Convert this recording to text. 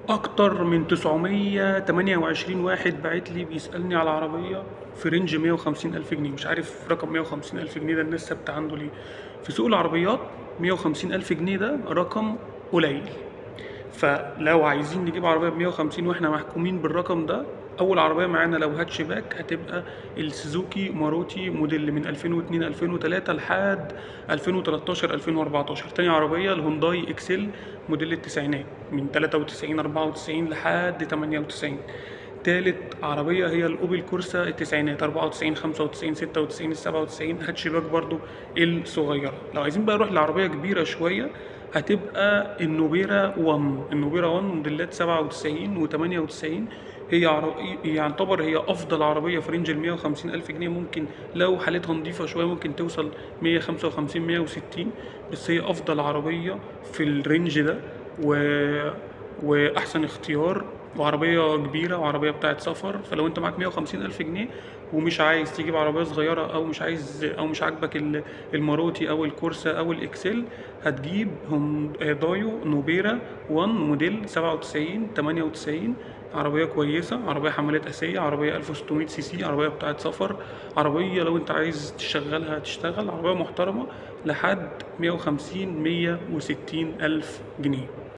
اكتر من 928 واحد باعت لي بيسالني على عربية في range 150 الف جنيه. مش عارف رقم 150 الف جنيه ده الناس ثابتة عنده ليه. في سوق العربيات 150 الف جنيه ده رقم قليل. فلو عايزين نجيب عربية ب 150 واحنا محكومين بالرقم ده، اول عربية معانا لو هاتشباك هتبقى السوزوكي ماروتي موديل من 2002 2003 لحد 2013 2014. تاني عربية الهونداي اكسل موديل التسعينات من 93 94 لحد 98. تالت عربية هي الأوبل كورسا التسعينات 94 95 96 97، هاتشباك برضو الصغيرة. لو عايزين بقى نروح لعربية كبيرة شوية هتبقى النوبيرا 1. النوبيرا 1 موديلات 97 و98، هي عربية يعتبر هي أفضل عربية في range ال 150 ألف جنيه. ممكن لو حالتها نظيفة شوية ممكن توصل 155 160، بس هي أفضل عربية في ال range ده وأحسن اختيار، وعربية كبيرة وعربية بتاعت سفر. فلو انت معاك 150 ألف جنيه ومش عايز تجيب عربية صغيرة أو مش عايز أو مش عاجبك الماروتي أو الكورسا أو الإكسل، هتجيب دايو نوبيرا 1 موديل 97 98. عربية كويسة، عربية حمالات أسية، عربية 1600 سي سي، عربية بتاعت سفر، عربية لو انت عايز تشغلها تشتغل، عربية محترمة لحد 150 160 ألف جنيه.